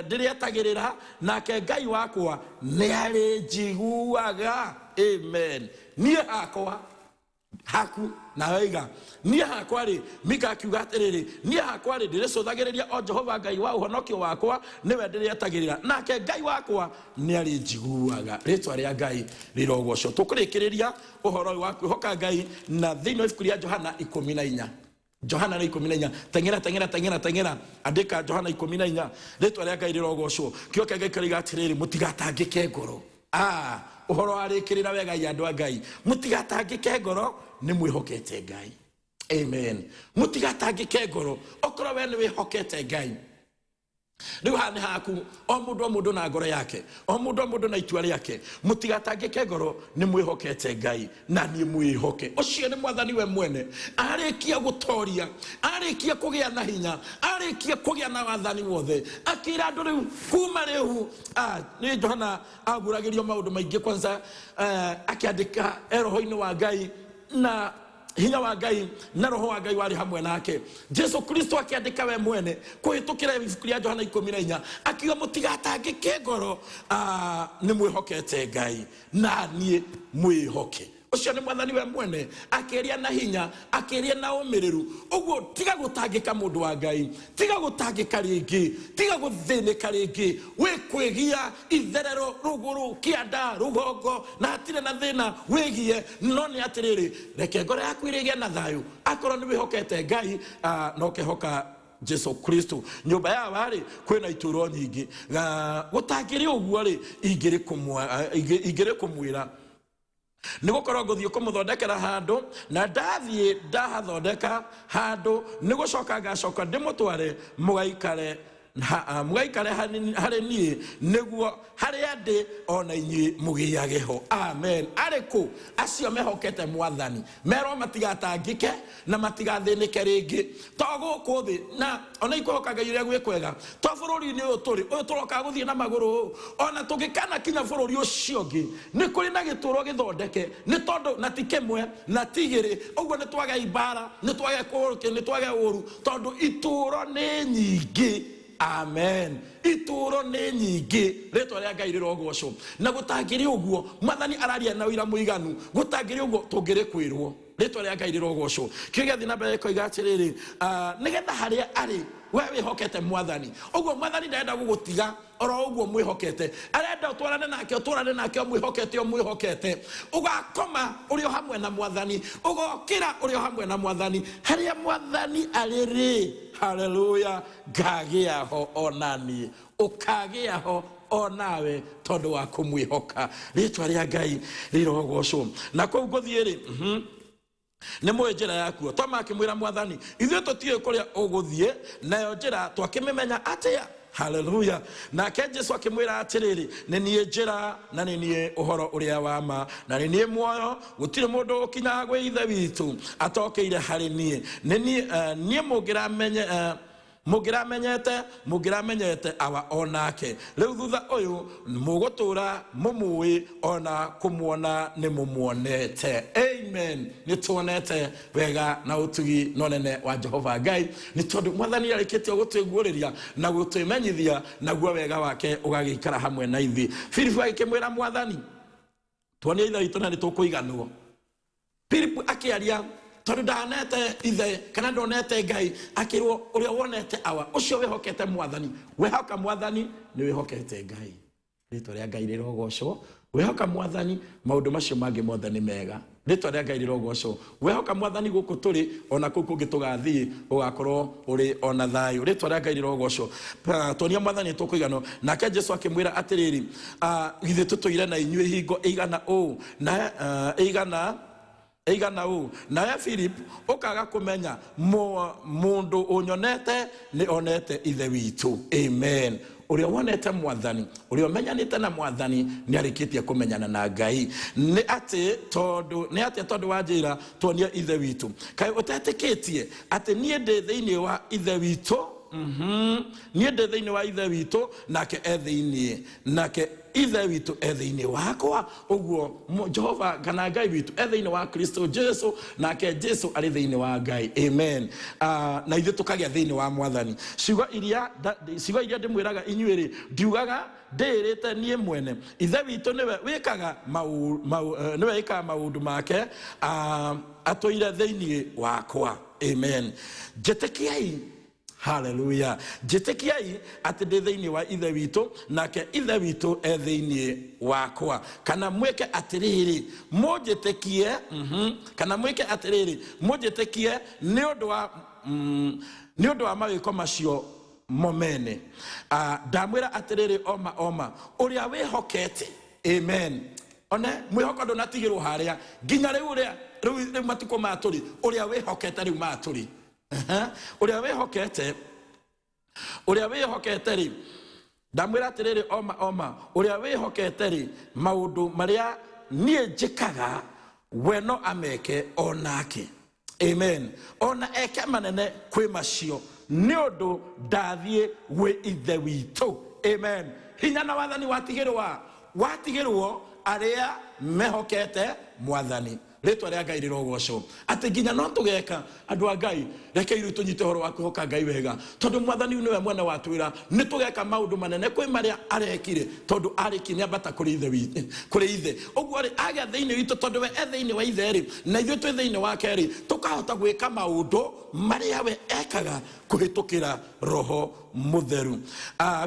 Speaker 1: ndĩrĩetagĩrĩra, nake Ngai wakwa nĩarĩnjiguaga. Amen. Niĩ hakwa haku nawe iga niĩ hakwa rĩ, Mika akiuga atĩrĩrĩ, niĩ hakwa rĩ, ndĩrĩcũthagĩrĩria o Jehova Ngai wa ũhonokio wakwa, nĩwe ndĩrĩetagĩrĩra, nake Ngai wakwa nĩarĩnjiguaga. Rĩtwa rĩa Ngai rĩrogocwo. Tũkũrĩkĩrĩria ũhoro ũyũ wa kwĩhoka Ngai na thĩinĩ wa ibuku rĩa Johana 14. Johana nĩ 14. Teng'era, teng'era, teng'era, teng'era. Andĩka Johana 14. Rĩtwa rĩa Ngai rĩrogocwo. Kĩo kĩa Ngai kĩroiga atĩrĩrĩ, mũtigatangĩke ngoro. Ũhoro warĩkĩrĩra wega i andũ a Ngai. Mũtigatangĩke ngoro, nĩ mwĩhokete Ngai. Amen. Mũtigatangĩke ngoro. Okorwo we nĩ wĩhokete Ngai. Rĩu haha nĩ haku, o mũndũ o mũndũ na ngoro yake, o mũndũ o mũndũ na itua rĩake. Mũtigatangĩke ngoro, nĩ mwĩhokete Ngai, na niĩ mwĩhoke. Ũcio nĩ mwathani we mwene. Arĩkia gũtoria, arĩkia kũgĩa na hinya, arĩkia kũgĩa na wathani wothe, akĩra andũ rĩu kuma rĩu, nĩ Johana aguragĩrio maũndũ maingĩ kwanza, akĩandĩka e roho-inĩ wa Ngai na hinya wa Ngai na roho wa Ngai warĩ hamwe nake. Jesu Kristo akĩandĩka we mwene kũhĩtũkĩra ibuku rĩa Johana 14, akiuga mũtigatangĩke ngoro, nĩ mwĩhokete Ngai, na niĩ mwĩhoke. Ũcio nĩ mwathani we mwene akĩaria na hinya, akĩaria na ũmĩrĩru. Ũguo tiga gũtangĩka mũndũ wa Ngai, tiga gũtangĩka rĩngĩ, tiga gũthĩnĩka rĩngĩ, wĩkwĩgia itherero rũgũrũ, kĩanda, rũgongo, na hatirĩ na thĩna wĩgie. No nĩ atĩrĩrĩ, reke ngoro yaku ĩrĩgĩe na thayũ akorwo nĩ wĩhokete Ngai, na ũkehoka Jesu Kristo. Nyũmba ya warĩ kwĩna itũro nyingĩ, gũtangĩrĩ ũguo rĩ, ingĩrĩ kũmwĩra nĩ gũkorwo ngũthiĩ kũmũthondekera handũ, na ndathiĩ ndahathondeka handũ, nĩ gũcoka ngacoka ndĩmũtware mũgaikare mũgaikare harĩ niĩ, nĩguo harĩa ndĩ ona inyuĩ mũgĩage ho. Amen. Arĩ kũ acio mehokete mwathani? Merwo matigatangĩke na matigathĩnĩke rĩngĩ, to gũkũ thĩ na ona ikwĩhoka Ngai ũrĩa gwĩ kwega, to bũrũri-inĩ ũyũ tũrĩ, ũyũ tũroka gũthiĩ na magũrũ, ona tũngĩkana kinya bũrũri ũcio ũngĩ, nĩ kũrĩ na gĩtũro gĩthondeke, nĩ tondũ na ti kĩmwe na ti igĩrĩ, ũguo nĩ twage mbara, nĩ twage kũrũke, nĩ twage ũru, tondũ itũro nĩ nyingĩ. Amen. Itũro nĩ nyingĩ. Rĩtwa rĩa Ngai rĩrogocwo. Na gũtangĩrĩ ũguo, mwathani araria na ũira mũiganu, gũtangĩrĩ ũguo tũngĩrĩ kwĩrwo. Rĩtwa rĩa Ngai rĩrogocwo. Kĩo gĩathiĩ na mbere gĩkoiga atĩrĩrĩ, nĩgetha harĩa arĩ we wĩhokete mwathani. Ũguo mwathani ndarenda gũgũtiga oro ũguo mwĩhokete, arenda ũtwarane nake, ũtwarane nake ũmwĩhokete, ũmwĩhokete. Ũgakoma ũrĩ o hamwe na mwathani, ũgokĩra ũrĩ o hamwe na mwathani. Harĩa mwathani arĩ rĩ, haleluya, ngagĩa ho ona niĩ, ũkagĩa ho onawe tondũ wa kũmwĩhoka. Rĩtwa rĩa Ngai rĩrogocwo. Na kũu ngũthiĩ rĩ, nĩ mũĩ njĩra yakuo. Toma akĩmwĩra mwathani, ithuĩ tũtiũĩ kũrĩa ũgũthiĩ, nayo njĩra twakĩmĩmenya atĩa? Haleluya. Nake Jesu akĩmwĩra atĩrĩrĩ, nĩ niĩ njĩra na nĩ niĩ ũhoro ũrĩa wa ma na nĩ niĩ muoyo, gũtirĩ mũndũ ũkinyaga gwĩ Ithe witũ atokĩire harĩ niĩ. Nĩ niĩ mũngĩramenye, mũngĩramenyete, mũngĩramenyete awa onake. Rĩu thutha ũyũ mũgũtũra mũmũĩ, ona kũmuona nĩ mũmuonete. Amen. Nĩ tuonete wega na ũtugi na ũnene wa Jehova Ngai, nĩ tondũ mwathani arĩkĩtie gũtwĩguũrĩria na gũtwĩmenyithia, naguo wega wake ũgagĩikara hamwe na ithuĩ. Filipu agĩkĩmwĩra mwathani, tuonie Ithe witũ na nĩ tũkũiganwo. Filipu akĩaria tondũ ndanete ithe kana ndonete Ngai, akĩrwo ũrĩa wonete awa, ũcio wĩhokete mwathani. Wehoka mwathani nĩ wĩhokete Ngai. Rĩtwa rĩa Ngai rĩrogocwo. Wehoka mwathani, maũndũ macio mangĩ mothe nĩ mega. Rĩtwa rĩa Ngai rĩrogocwo. Wehoka mwathani gũkũ tũrĩ, ona kũu kũngĩ tũgathiĩ, ũgakorwo ũrĩ ona thayũ. Rĩtwa rĩa Ngai rĩrogocwo. Tuonia mwathani tũkũiganwo. Nake Jesu akĩmwĩra atĩrĩrĩ, githĩ tũtũire na inyuĩ hingo ĩigana ũũ, na ĩigana Ĩigana ũũ, nawe Philip ũkaga kũmenya? Mũndũ ũnyonete nĩ onete Ithe witũ. Amen. Ũrĩa wonete Mwathani, ũrĩa ũmenyanĩte na Mwathani, nĩ arĩkĩtie kũmenyana na Ngai. Nĩ atĩ tondũ nĩ atĩa tondũ wanjĩra, "Tuonie Ithe witũ"? Kaĩ ũtetĩkĩtie atĩ niĩ ndĩ thĩinĩ wa Ithe witũ? Niĩ ndĩ thĩinĩ wa Ithe witũ, nake e thĩinĩ nake Ithe witũ e thĩinĩ wakwa. Ũguo Jehova kana Ngai witũ e thĩinĩ wa Kristo Jesu, nake Jesu arĩ thĩinĩ wa Ngai. Amen. Na ithuĩ tũkagĩa thĩinĩ wa Mwathani. Ciugo iria ndĩmwĩraga inyuĩ rĩ, ndiugaga ndĩĩrĩte niĩ mwene. Ithe witũ nĩwe wĩkaga nĩwe wĩkaga maũndũ make, atũire thĩinĩ wakwa. Amen. Njĩtĩkiai. Haleluya. Njĩtĩkiai atĩ ndĩ thĩinĩ wa Ithe witũ, nake Ithe witũ e thĩinĩ wakwa. Kana mwĩke atĩrĩrĩ, mũnjĩtĩkie, kana mwĩke atĩrĩrĩ, mũnjĩtĩkie nĩ ũndũ wa mawĩko macio mo mene. Ndamwĩra atĩrĩrĩ, oma oma, ũrĩa wĩhokete. Amen. One mwĩhoko ndũnatigĩrwo harĩa nginya rĩu, ũrĩa rĩu matukũ maya tũrĩ, ũrĩa wĩhokete rĩu maya tũrĩ. Ũrĩa wĩhokete rĩ, ndamwĩra atĩrĩrĩ, oma oma, ũrĩa wĩhokete rĩ, maũndũ marĩa niĩ njĩkaga, we no ameke o nake. Amen. Ona eke manene kwĩ macio, nĩ ũndũ ndathiĩ gwĩ Ithe witũ. Amen. Hinya na wathani watigĩrwo arĩa mehokete Mwathani. Rĩtwa rĩa Ngai rĩrogocwo, atĩ nginya no tũgeka. Andũ a Ngai, reke ithuĩ tũnyite ũhoro wa kwĩhoka Ngai wega, tondũ Mwathani nĩwe mwene watwĩra nĩ tũgeka maũndũ manene kwĩ marĩa arekire, tondũ arĩki nĩ ambata kũrĩ Ithe witũ, kũrĩ Ithe. Ũguo rĩ, agĩa thĩinĩ witũ, tondũ we e thĩinĩ wa Ithe rĩ, na ithuĩ twĩ thĩinĩ wake rĩ, tũkahota gwĩka maũndũ marĩa we ekaga kũhĩtũkĩra Roho Mũtheru.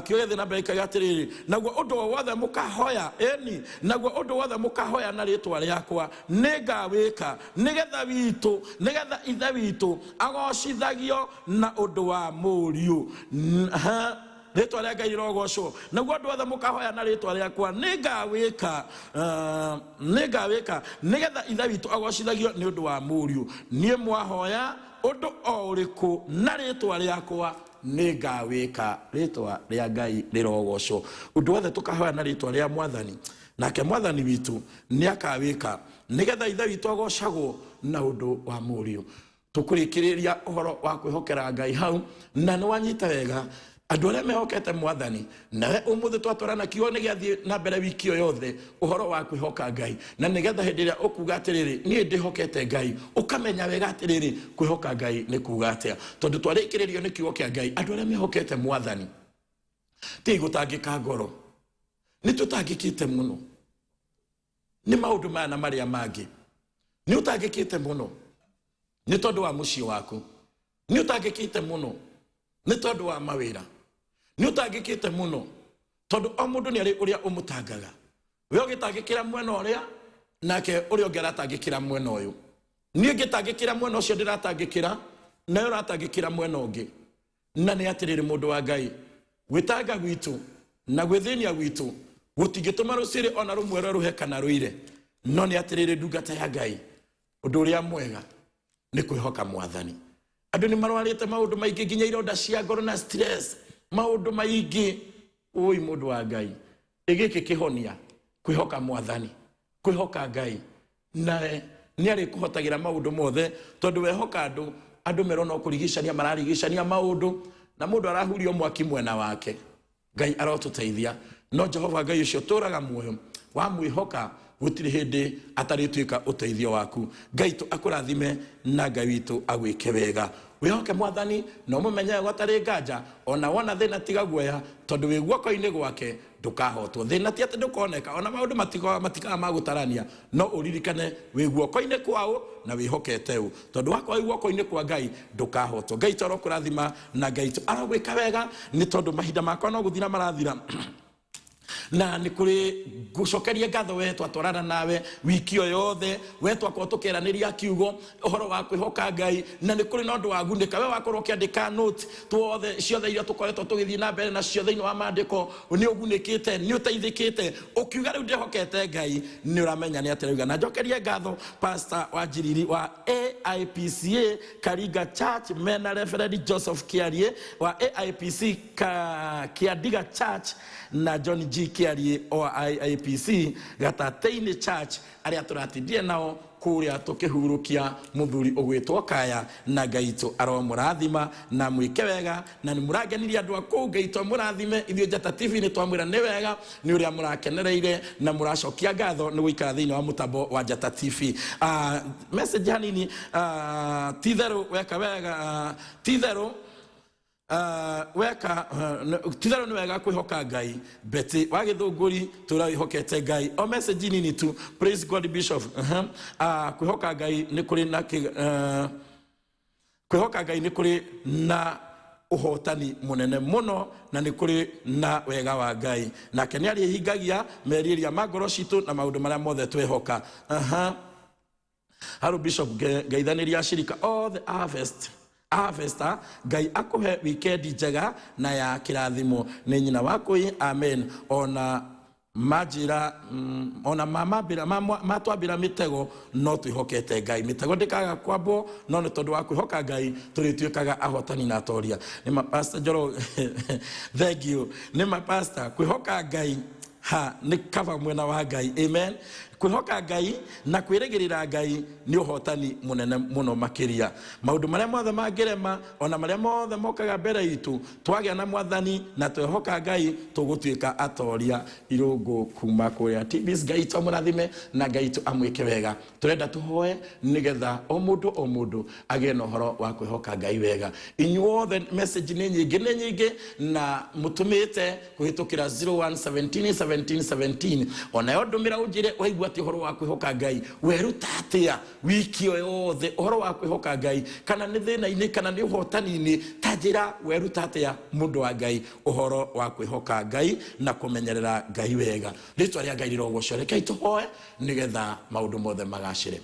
Speaker 1: Kiugo gĩathiĩ na mbere gĩkauga atĩrĩrĩ, "Naguo ũndũ o wothe mũkahoya," ĩni, "naguo ũndũ wothe mũkahoya na rĩtwa rĩakwa, nĩ ngawĩka, nĩgetha Ithe witũ agocithagio na ũndũ wa Mũriũ." Rĩtwa rĩa Ngai rĩrogocwo. "Naguo ũndũ wothe mũkahoya na rĩtwa rĩakwa, nĩ ngawĩka, nĩ ngawĩka, nĩgetha Ithe witũ agocithagio nĩ ũndũ wa Mũriũ. Niĩ mwahoya ũndũ o ũrĩkũ na rĩtwa rĩakwa, nĩ ngawĩka." Rĩtwa rĩa Ngai rĩrogocwo. Ũndũ wothe tũkahoya na rĩtwa rĩa Mwathani, nake Mwathani witũ nĩ akawĩka, nĩgetha Ithe witũ agocagwo na ũndũ wa Mũriũ. Tũkũrĩkĩrĩria ũhoro wa kwĩhokera Ngai hau, na nĩ wanyita wega, andũ arĩa mehokete Mwathani. Nawe ũmũthĩ twatwarana, kiugo nĩ gĩathiĩ na mbere wiki ĩyo yothe, ũhoro wa kwĩhoka Ngai, na nĩgetha hĩndĩ ĩrĩa ũkuga atĩrĩrĩ, "Niĩ ndĩhokete Ngai," ũkamenya wega atĩrĩrĩ, kwĩhoka Ngai nĩ kuga atĩa, tondũ twarĩkĩrĩrio nĩ kiugo kĩa Ngai. Andũ arĩa mehokete Mwathani ti gũtangĩka ngoro. Nĩ tũtangĩkĩte mũno nĩ maũndũ maya na marĩa mangĩ. Nĩ ũtangĩkĩte mũno nĩ tondũ wa mũciĩ waku, nĩ ũtangĩkĩte mũno nĩ tondũ wa mawĩra, nĩ ũtangĩkĩte mũno tondũ o mũndũ nĩ arĩ ũrĩa ũmũtangaga. We ũgĩtangĩkĩra mwena ũrĩa, nake ũrĩa ũngĩ aratangĩkĩra mwena ũyũ. Niĩ ngĩtangĩkĩra mwena ũcio ndĩratangĩkĩra, nawe ũratangĩkĩra mwena ũngĩ. Na nĩ atĩrĩrĩ, mũndũ wa Ngai, gwĩtanga gwitũ na gwĩthĩnia gwitũ gũtingĩtũma rũcĩrĩ ona rũmwe rwerũhe kana rũire. No nĩ atĩrĩrĩ, ndungata ya Ngai, ũndũ ũrĩa mwega nĩ kwĩhoka Mwathani. Andũ nĩ marwarĩte maũndũ maingĩ, nginya ironda cia ngoro na stress, maũndũ maingĩ. Ũi mũndũ wa Ngai, ĩgĩkĩ kĩhonia kwĩhoka Mwathani, kwĩhoka Ngai, nawe nĩ arĩkũhotagĩra maũndũ mothe, tondũ wehoka andũ, andũ merwo no kũrigicania mararigicania maũndũ, na mũndũ arahurio mwaki mwena wake. Ngai arotũteithia. No Jehova Ngai ũcio tũraga muoyo, wamwĩhoka gũtirĩ hĩndĩ atarĩtuĩka ũteithio waku. Ngai tũ akũrathime, na Ngai witũ agwĩke wega. Wĩhoke Mwathani na ũmũmenye wega ũtarĩ nganja. Ona wona thĩna, tiga guoya, tondũ wĩ guoko-inĩ gwake. Ndũkahotwo. Thĩna ti atĩ ndũkoneka, ona maũndũ matikaga ma gũtarania, no ũririkane wĩ guoko-inĩ kwaũ na wĩhokete ũ, tondũ wakorwo wĩ guoko-inĩ kwa Ngai, ndũkahotwo. Ngai tũ arokũrathima, na Ngai tũ arogwĩka wega. Nĩ tondũ mahinda makwa no gũthira marathira. Na nä kå rä ngåcokerie ngatho we twatwarana nawe wiki o yothe, we twakorwo tũkĩaranĩria kiugo ũhoro wa kwĩhoka Ngai, na nĩ kũrĩ na ũndũ wagunĩka. We wakorwo ũkĩandĩka note tuothe ciothe iria tũkoretwo tũgĩthiĩ na mbere nacio thĩinĩ wa maandĩko, nĩ ũgunĩkĩte, nĩ ũteithĩkĩte, ũkiuga rĩu ndĩhokete Ngai, nĩ ũramenya nĩ atĩa rauga. Na njokerie ngatho Pastor wa Njiriri wa AIPCA Karinga Church mena Reverend Joseph Kiarie wa AIPC Kiandiga Church na John G Kiarie wa IAPC Gatatĩ-inĩ Church, arĩa tũratindire nao kũrĩa tũkĩhurũkia mũthuri ũgwĩtwo Kaya, na Ngai witũ aromũrathima na mwĩke wega, na nĩ mũrangenirie andũ a kũu. Ngai witũ amũrathime. Ithuĩ Njata TV nĩ twamwĩra nĩ wega nĩ ũrĩa mũrakenereire na mũracokia ngatho nĩ gũikara thĩinĩ wa mũtambo wa Njata TV. Message hanini, titherũ weka wega, titherũ weka, titherũ nĩ wega kwĩhoka Ngai. Betty wa Gĩthũngũri, tũra wĩhokete Ngai. O message nini tu. Praise God, Bishop. Kwĩhoka Ngai nĩ kũrĩ na kwĩhoka Ngai nĩ kũrĩ na ũhotani mũnene mũno, na nĩ kũrĩ na wega wa Ngai, nake nĩ arĩhingagia merirĩria ma ngoro citũ na maũndũ marĩa mothe twehoka. Haro Bishop, ngeithanĩria acirika othe a Harvest, a Harvester. Ngai akũhe wikendi njega na ya kĩrathimo. Nĩ nyina wa kũi. Amen. Ona manjĩra, ona mamambĩra matwambĩra mĩtego, no twĩhokete Ngai. Mĩtego ndĩkaga kwambwo, no nĩ tondũ wa kwĩhoka Ngai tũrĩtuĩkaga ahotani na atoria. Nĩ ma, Pastor Njoroge, thank you. Nĩ ma, Pastor, kwĩhoka Ngai ha nĩ kaba mwena wa Ngai. Amen. Kwĩhoka Ngai na kwĩrĩgĩrĩra Ngai nĩ ũhotani mũnene mũno makĩria. Maũndũ marĩa mothe mangĩrema, ona marĩa mothe mokaga mbere itũ, twagĩa na Mwathani na twehoka Ngai, tũgũtuĩka atoria. Irũngũ kuma kũrĩa TBs. Ngai itũ amũrathime na Ngai itũ amwĩke wega. Tũrenda tũhoe nĩgetha o mũndũ o mũndũ agĩe na ũhoro wa kwĩhoka Ngai wega. Inyuothe, message nĩ nyingĩ, nĩ nyingĩ, na mũtũmĩte kũhĩtũkĩra 01 17 17 17. Onayo ndũmĩra ũnjĩre waigua atĩ ũhoro wa kwĩhoka Ngai, weruta atĩa wiki ĩyo yothe ũhoro wa kwĩhoka Ngai, kana nĩ thĩna-inĩ kana nĩ ũhotani-inĩ, ta njĩra weruta atĩa, mũndũ wa Ngai, ũhoro wa kwĩhoka Ngai na kũmenyerera Ngai wega. Rĩtwa rĩa Ngai rĩrogocwo. Rekei tũhoe nĩgetha maũndũ mothe magacĩre.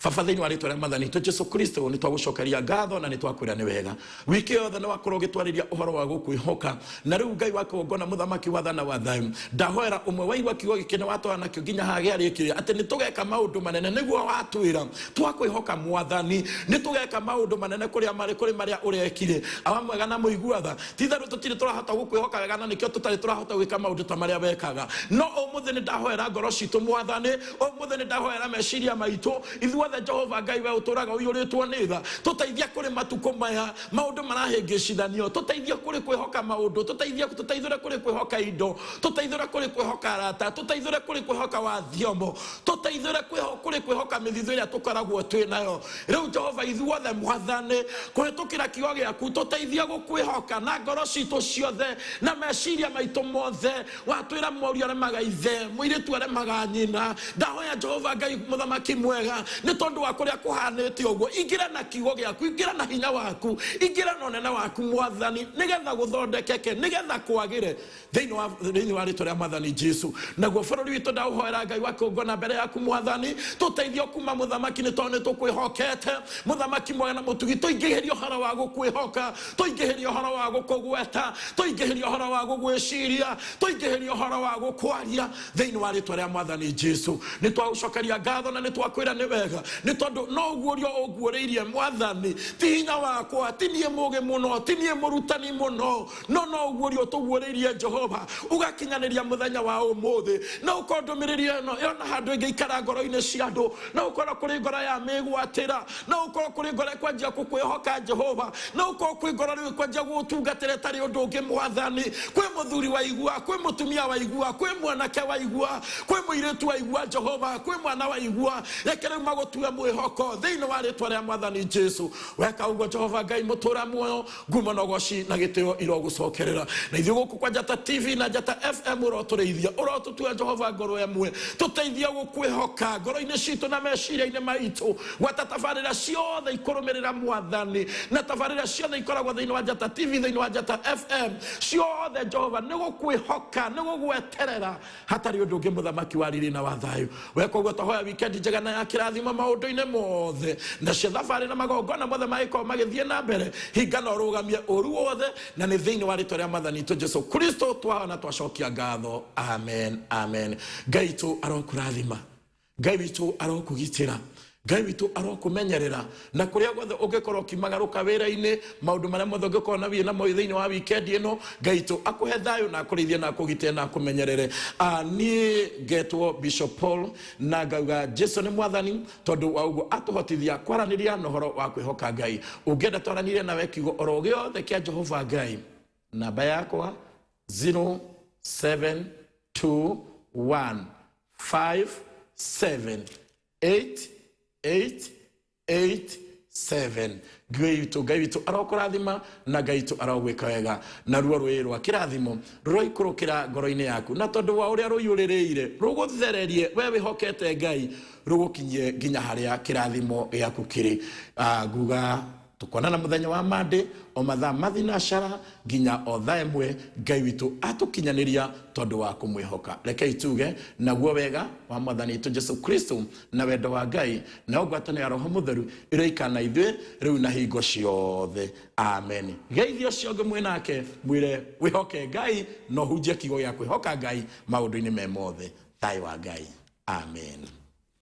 Speaker 1: Baba, thĩinĩ wa rĩtwa rĩa Mwathani witũ Jesu Kristo, nĩ twagũcokeria ngatho na nĩ twakwĩra nĩ wega. Wiki yothe nĩ wakorwo ũgĩtwarĩria ũhoro wa gũkwĩhoka, na rĩu Ngai wa kĩgongona, mũthamaki wa thana wa thayũ, ndahoera ũmwe waigua kiugo gĩkĩ nĩ watwara nakĩo nginya haha gĩarĩkĩrĩria atĩ nĩ tũgeka maũndũ manene. Nĩguo watwĩra twakwĩhoka, Mwathani, nĩ tũgeka maũndũ manene kũrĩa marĩ kũrĩ marĩa ũrekire. Awa mwega na mũigua tha, titherũ tũtirĩ tũrahota gũkwĩhoka wega, na nĩkĩo tũtarĩ tũrahota gwĩka maũndũ ta marĩa wekaga. No ũmũthĩ nĩ ndahoera ngoro citũ, Mwathani. Ũmũthĩ nĩ ndahoera meciria maitũ ithuothe. Jehova Ngai, we ũtũraga ũiyũrĩtwo nĩ tha, tũteithie kũrĩ matukũ maya maũndũ marahĩngĩcithanio. Tũteithie kũrĩ kwĩhoka maũndũ, tũteithie, tũteithũre kũrĩ kwĩhoka indo, tũteithũre kũrĩ kwĩhoka arata, tũteithũre kũrĩ kwĩhoka wathiomo, tũteithũre kũrĩ kwĩhoka mĩthithũ ĩrĩa tũkoragwo twĩ nayo rĩu. Jehova, ithuothe, Mwathani, kũhĩtũkĩra kiugo gĩaku, tũteithie gũkwĩhoka na ngoro citũ ciothe na meciria maitũ mothe. Watwĩra mũriũ aremaga ithe, mũirĩtu aremaga nyina. Ndahoya, Jehova Ngai mũthamaki mwega, nĩ tondũ wa kũrĩa kũhanĩte ũguo, ingĩra na kiugo gĩaku, ingĩra na hinya waku, ingĩra na ũnene waku, Mwathani, nĩgetha gũthondekeke, nĩgetha kwagĩre thĩinĩ wa rĩtwa rĩa Mwathani Jesu. Naguo bũrũri witũ ndaũhoera, Ngai wa kĩũngona mbere yaku, Mwathani, tũteithio kuma mũthamaki, nĩ tondũ nĩ tũkwĩhokete. Mũthamaki mwega na mũtugi, tũingĩhĩrie ũhoro wa gũkwĩhoka, tũingĩhĩrie ũhoro wa gũkũgweta, tũingĩhĩrie ũhoro wa gũgwĩciria, tũingĩhĩrie ũhoro wa gũkwaria thĩinĩ wa rĩtwa rĩa Mwathani Jesu. Nĩ twagũcokeria ngatho na nĩ twakwĩra nĩ wega, nĩ tondũ no ũguũrio ũguũrĩirie, Mwathani. Ti hinya wakwa, ti niĩ mũgĩ mũno, ti niĩ mũrutani mũno, no ũguũrio ũtũguũrĩirie, Jehova, ũgakinyanĩria mũthenya wa ũmũthĩ. No ũkorwo ndũmĩrĩri ĩno yona handũ ĩngĩikara ngoro-inĩ cia andũ, no ũkorwo kũrĩ ngoro ya mĩgwatĩra, no ũkorwo kũrĩ ngoro ĩkwanjia gũkwĩhoka, Jehova, no ũkorwo kwĩ ngoro rĩu ĩkwanjia gũgũtungatĩra ĩtarĩ ũndũ ũngĩ. Mwathani, kwĩ mũthuri waigua, kwĩ mũtumia waigua, kwĩ mwanake waigua, kwĩ mũirĩtu waigua, Jehova, kwĩ mwana waigua, reke rĩu magũtuĩke. Ũrotũtue mwĩhoko thĩinĩ wa rĩtwa rĩa Mwathani Jesu. Weka ũguo, Jehova Ngai mũtũra muoyo, ngumo na ũgoci na gĩtĩo irogũcokerera. Na ithuĩ gũkũ kwa Njata TV na Njata FM, ũrotũrĩithia, ũrotũtua, Jehova, ngoro ĩmwe. Tũteithie gũkwĩhoka ngoro-inĩ citũ na meciria-inĩ maitũ, gwata tabarĩra ciothe ikũrũmĩrĩra Mwathani na tabarĩra ciothe ikoragwo thĩinĩ wa Njata TV, thĩinĩ wa Njata FM ciothe. Jehova, nĩ gũkwĩhoka, nĩ gũgweterera, hatarĩ ũndũ ũngĩ, Mũthamaki wa riri na wa thayũ. Weka ũguo, twahoya wikendi njega na ya kĩrathimo maũndũ-inĩ mothe, nacio thabarĩ na magongona mothe magĩkorwo magĩthiĩ na mbere. Hinga na ũrũgamie ũru wothe, na nĩ thĩinĩ wa rĩtwa rĩa Mwathani witũ Jesu Kristo twahoya na twacokia ngatho. Amen, amen. Ngai witũ arokũrathima, Ngai witũ arokũgitĩra, Ngai witũ arokũmenyerera, na kũrĩa guothe ũngĩkorwo ũkimagarũka wĩra-inĩ, maũndũ marĩa mothe ũngĩkorwo na wĩ namo thĩinĩ wa wikendi ĩno, Ngai witũ akũhe thayũ na akũrĩithie na akũgitĩre na akũmenyerere. Niĩ ngetwo Bishop Paul, na ngauga Jesu nĩ Mwathani, tondũ wa ũguo atũhotithia kwaranĩria na ũhoro wa kwĩhoka Ngai. Ũngĩenda twaranĩrie nawe kiugo oro gĩothe kĩa Jehova Ngai, namba yakwa 0721 5 7 8 8 8 7. Ngai witũ, Ngai witũ arokũrathima, na Ngai witũ arogwĩka wega, na ruo rũĩ rwa kĩrathimo rũroikũrũkĩra ngoro-inĩ yaku, na tondũ wa ũrĩa rũiyũrĩrĩire rũgũthererie we wĩhokete Ngai, rũgũkinyie nginya harĩa kĩrathimo gĩaku kĩrĩ. Nguga tũkonana mũthenya wa Mande o mathaa mathinacara nginya o thaa 1. Ngai witũ atũkinyanĩria tondũ wa kũmwĩhoka. Rekei tuge, naguo wega wa Mwathani witũ Jesu Kristo na wendo wa Ngai nayo ngwatanĩro ya Roho Mũtheru ĩroikara na ithuĩ rĩu na hingo ciothe. Amen. Geithio ũcio ũngĩ mwĩ nake, mwĩre wĩhoke Ngai na ũhunjie kiugo gĩa kwĩhoka Ngai maũndũ-inĩ me mothe. Thayũ wa Ngai. Amen.